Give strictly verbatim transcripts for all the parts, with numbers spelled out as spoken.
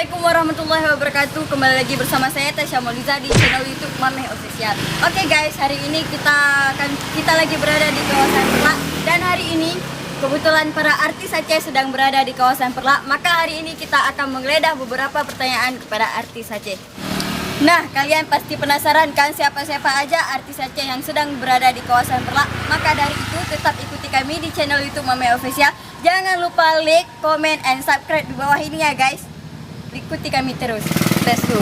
Assalamualaikum warahmatullahi wabarakatuh. Kembali lagi bersama saya, Tasya Mauliza, di channel YouTube Mameh Official. Oke guys, hari ini kita akan, kita lagi berada di kawasan Perlak. Dan hari ini kebetulan para artis Aceh sedang berada di kawasan Perlak. Maka hari ini kita akan menggeledah beberapa pertanyaan kepada artis Aceh. Nah, kalian pasti penasaran kan siapa-siapa aja artis Aceh yang sedang berada di kawasan Perlak? Maka dari itu, tetap ikuti kami di channel YouTube Mameh Official. Jangan lupa like, comment, and subscribe di bawah ini ya guys. Ikuti kami terus. Let's go.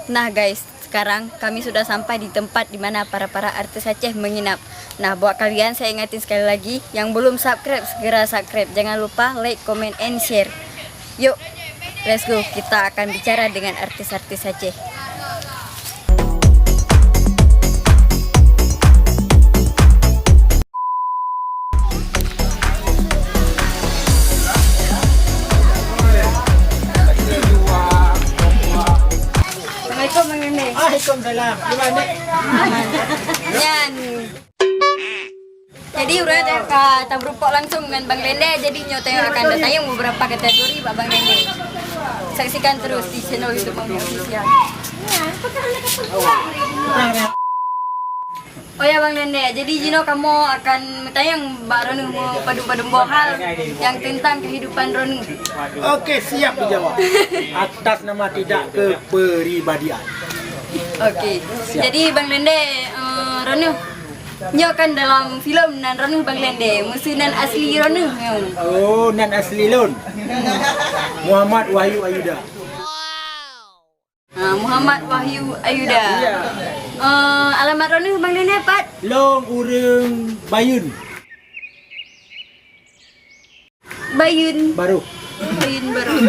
Nah guys, sekarang kami sudah sampai di tempat di mana para-para artis Aceh menginap. Nah, buat kalian saya ingatin sekali lagi, yang belum subscribe, segera subscribe. Jangan lupa like, comment, and share. Yuk, let's go. Kita akan bicara dengan artis-artis Aceh. Assalamualaikum, Bang Nene. Waalaikumsalam. Gimana? Nyan. Jadi, uroe nyoe ka tabeureumpok langsung ngon Bang Lende. Jadi, nyoe tanyoe akan tatanyong beberapa kategori bak Bang Lende. Saksikan terus di channel YouTube Mameh Official. Oh ya, Bang Lende, jadi jinoe kamoe akan meutanyong bak droeneuh meupadum-padum boh hal nyang teuntang kehidupan droeneuh. Oke, siap dijawab. Atas nama tidak kepribadian. Oke. Siap. Jadi Bang Lende, eh, droeneuh nyoe kan dalam filem nan droeneuh Bang Lende, meuseu nan asli droeneuh nyoe. Oh, nan asli lôn. Muhammad Wahyu Ayuda. Ah, Muhammad Wahyu Ayuda. Iya. Eh, alamat droeneuh Bang Lende pat? Lôn ureueng Bayeuen. Bayeuen. Barôh. Bayeuen Barôh.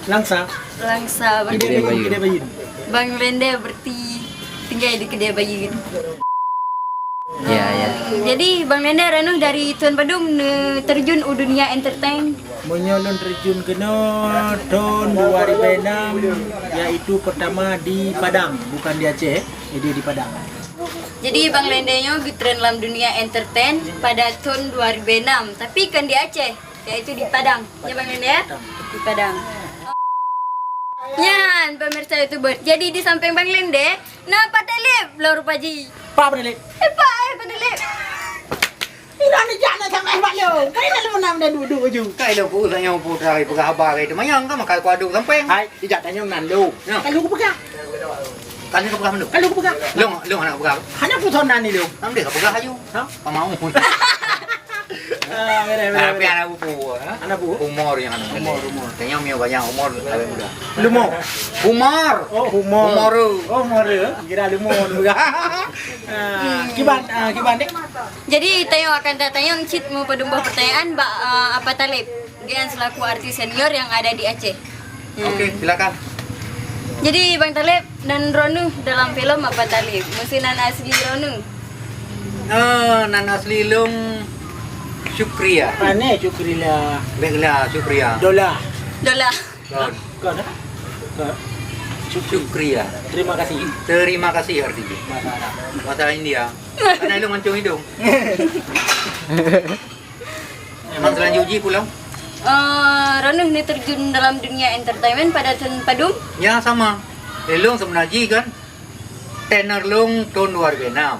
Langsa. Langsa, berarti Keudè Bayeuen. Keudè Bayeuen. Bang Lende berarti tinggai di Keudè Bayeuen. Ya, ya. Jadi, Bang Lende, droeneuh dari thôn padum neuterjun u dunia entertain? Meunyoe lôn terjun keunoe thôn dua ribu enam, yaitu pertama di Padang, bukan di Aceh, jadi di Padang. Jadi, Bang Lende nyoe geutren lam dunia entertain pada thôn dua ribu enam, tapi kon di Aceh, yaitu di Padang. Ya, Bang Lende, ya? Di Padang. Nyan, pemirsa YouTuber. Jadi, di samping Bang Lende, na Pak Talib, lôn rupa jih. Pak Talib. Eh, Pak, eh, Pak Talib. Ina ni jak nak sampai bak lôn. Kai nak lôn nam dah duduk je. Kai lôn pun tanya pun tadi peugah haba kai teumanyong kan makai kuadu sampeng. Hai, ijak tanyong nan lôn. Ya. Kalau aku peugah. Kan ka peugah mandum. Kalau aku peugah. Lôn, lôn hana peugah. Hana pun thon nan ni lôn. Nam dia ka peugah aju. Ha? Ka mau. Ah, beres, beres, Tapi beres. Anak buku, ha? Anak buku? Umur yang anak Umur, umur. Tanya mio banyak umur lebih muda. Lumo. Umur. Oh, umur. Umur. Oh, umur. Kira lumo juga. Ah, kiban, ah, kiban dek. Jadi, tanyoe akan tatanyong cit meupadum boh pertanyaan bak, ah, Apa Talib. Gobnyan selaku artis senior yang ada di Aceh. Hmm. Oke, silakan. Jadi, Bang Talib, nan droeneuh dalam filem Apa Talib? Meuseu nan asli droeneuh? Eh, nan asli lôn Syukria. Pane Syukria? Bèk lah, Syukria. Dola. Dola. Kon. Kon, eh? Kon. Syukria. Terima kasih. Terima kasih artinya. Bahasa Arab. Bahasa India. Karena lôn mancung hidung. Memang selanjut jih pulang? Eh, droeneuh neuterjun dalam dunia entertainment pada thon padum? Ya, sama. Lôn sebenarnya jih kan, tenar lôn thon dua ribu enam.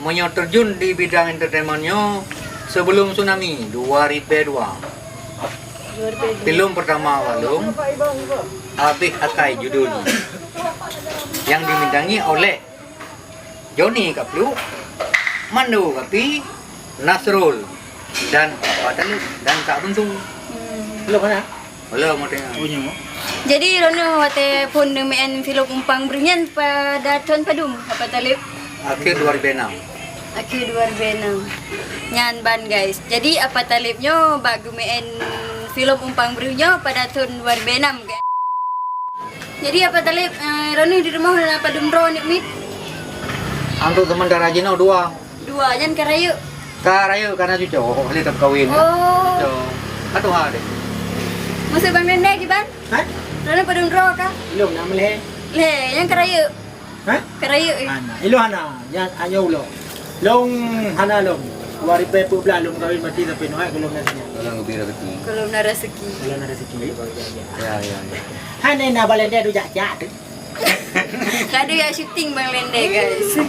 Meunyoe terjun di bidang entertainment nyoe sebelum tsunami dua ribu dua. Film pertama awak lôn, Abih Akai judulnya. Yang dibintangi oleh Johnny Kapluk, Mando Kapi, Nasrul, dan Papa Talib, dan Kak Buntu. Hmm. Belum ada? Belum ada. Oh, nyoe. Jadi, droeneuh watèe phôn neumeu'en filem Umpang Beureuh nyan pada thon padum, Papa Talib? Akhir dua ribu enam. Akhé dua ribu enam. Nyan ban, guys. Jadi, Apa Taleb nyoe bak geumeu'en filem Umpang Breuh nyoe pada thon dua ribu enam, guys. Jadi, Apa Taleb, eh, droeneuh di rumoh na padum droe aneuk miet? Untuk sementara jinoe dua. Dua, nyan ka rayeuk? Ka rayeuk, ka na cucoe, lé teukawin. Oh. Cucoe. Ka tuha deh. Maksud Bang Lendé kiban? Hah? Droeneuh padum droe ka? Lôn na meulhèe. Lhèe, nyan ka rayeuk? Hah? Ka rayeuk, eh. Hana. Ilôn hana. Nyan, nyoe ulôn. Lôn hana lôn. Dua ribèe peuet blah lôn kawin, berarti sampai nyoe, eh, ka lôn na sinyak. Ka lôn geubri rezeki. Ka lôn na rezeki. Ka lôn na rezeki. Ya, ya, ya. Hana na balèn dia dujak jak tu. Ka dujak syuting Bang Lendé, guys.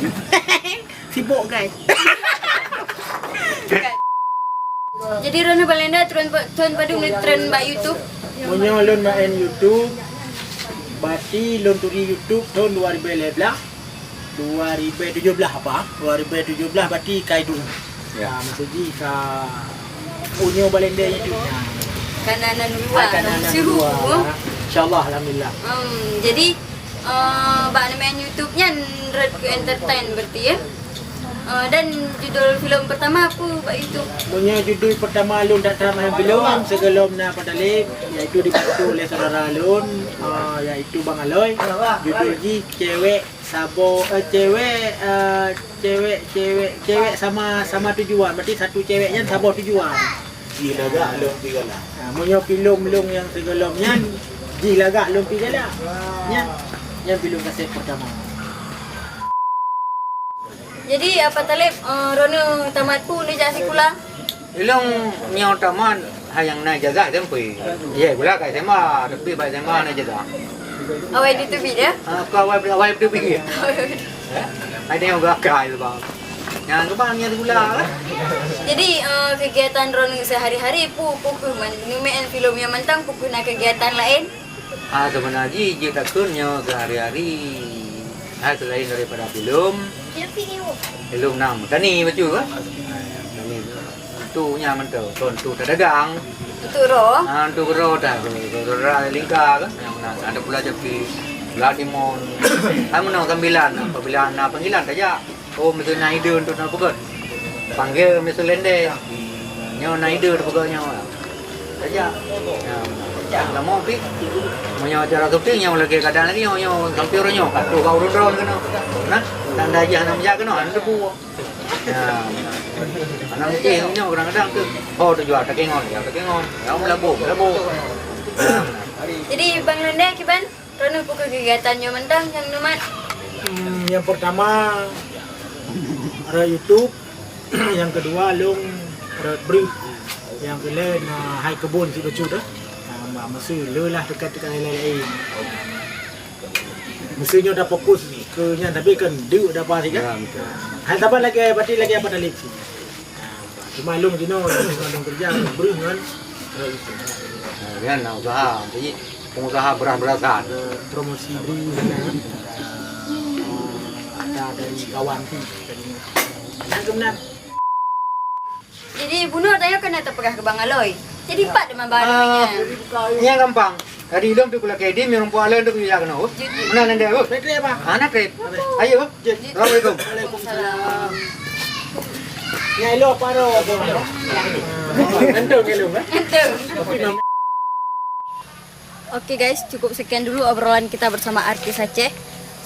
Sibuk, guys. Jadi, droeneuh Bang Lendé trön, trön padum trön bak YouTube? Meunyoe lôn main YouTube, berarti lôn turi YouTube tahun dua ribu lima belas, dua ribu tujuh belas apa? Dua ribu tujuh belas berarti ka idup. Ya. Ah, maksud jih ka punya Bang Lendé YouTube. Ya. Ka na nan luwa, ka na nan luwa. Insya Allah, alhamdulillah. Hmm, jadi, eh, bak main YouTube nyan rot keu entertain berarti, ya? Eh, dan judul filem pertama apa bak YouTube? Meunyoe judul pertama lôn daftar main filem sebelum na Apa Taleb, iaitu dibantu oleh saudara lôn, eh, iaitu Bang Aloy. Judul jih Cewek Sabo, eh, Cewek, eh, Cewek, Cewek, Cewek sama, sama tujuan. Berarti satu cewek nyan saboh tujuan. Jih lagak lôn pi galak. Ha, meunyoe filem lôn nyang sigohlom nyan, jih lagak lôn pi galak. Nyan, nyan filem kaset pertama. Jadi, Apa Taleb, eh, droeneuh tamat peue neujak sikula? Ilôn nyoe tamat hai nyang na ijazah SMP. Ye, gula ka SMA, tapi bak SMA na ijazah. Awai diteubiet, ya? Ah, ka awai, awai diteubiet. Eh? Hai nyoe gak kai, Bang. Nyang keuban nyan gula lah. Jadi, eh, kegiatan droeneuh sehari-hari peue, peue kheueh man-, neumeu'en filem nyan mantong, peue kheueh na kegiatan laén? Ah, sebenarnya jih, jih takheun nyoe sehari-hari. Ah, selain daripada filem, filem nam, tani bacut kan? Ah, tani. Tu nyan mantong, kon tu tadagang. Untuk roh? Ah, untuk roh dah, tu, tu, tu, tu, lingka kan? Yang mana? Ada pula jepi, pula timun. Kan menang sambilan, apabila na panggilan tajak. Oh, meusti na ide untuk na peugöt. Panggil Mister Lendé. Nyoe na ide teupeugöt nyoe. Saja. Ya. Lama pi. Meunyoe acara syuting nyoe lagèe keadaan lagi nyoe, nyoe sampoe uroe nyoe ka troh ka ureueng droe keunoe. Nah, tanda jih hana meujak keunoe, hana teupeu. Ya. Aneuk muda nyoe kadang-kadang tu, oh, tujuan takengon, ya takengon. Ya, meulabô, meulabô. Ya. Jadi, Bang Lendé kiban? Droeneuh peue kheueh kegiatan nyoe mantong nyang neumat? Hmm, yang pertama, rot YouTube. Yang kedua, lôn rot breuh. Yang keulhèe, na hai keubon si bacut dah. Na, ma-, maksud le lah dekat-dekat lain-lain. Maksud nyoe dah fokus keu nyan, tapi kan deuk dah apa sih kan? Ya, betul. Hai saban lagi, berarti lagi Apa Taleb sih. Cuma lôn jinoe, lôn keureuja, lôn breuh ngon, eh, itu. Nah, nyan na usaha. Jadi, pengusaha beras-berasan. Promosi breuh, ada dari kawan tu. Nah, kemudian. Jadi, bunoe tanyoe keuneuk tapeugah keu Bang Aloy. Jadi, pat teuma Bang Aloy nyan? Nyan gampang. Tadi lôn pih kulakèe di, meureumpok alen tu pih jak keunoe. Jeuet, jeuet. Meunan Lendé, oh. Baik, trép, Bang. Ah, na trép. Assalamualaikum. Jeuet, jeuet. Ayo. Jeuet, jeuet. Waalaikumsalam. Nyan ilok paro, Bang. Entong ilok, eh? Entong. Tapi nam- Oke guys, cukup sekian dulu obrolan kita bersama artis Aceh.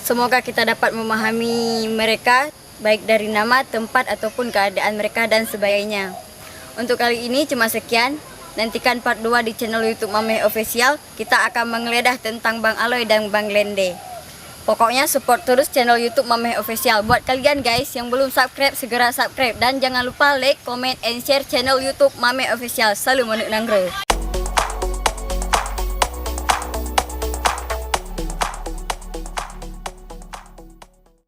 Semoga kita dapat memahami mereka, baik dari nama, tempat, ataupun keadaan mereka dan sebagainya. Untuk kali ini cuma sekian. Nantikan part dua di channel YouTube Mameh Official. Kita akan menggeledah tentang Bang Aloy dan Bang Lendé. Pokoknya support terus channel YouTube Mameh Official. Buat kalian guys yang belum subscribe, segera subscribe dan jangan lupa like, comment, and share channel YouTube Mameh Official. Salam aneuk nanggroe.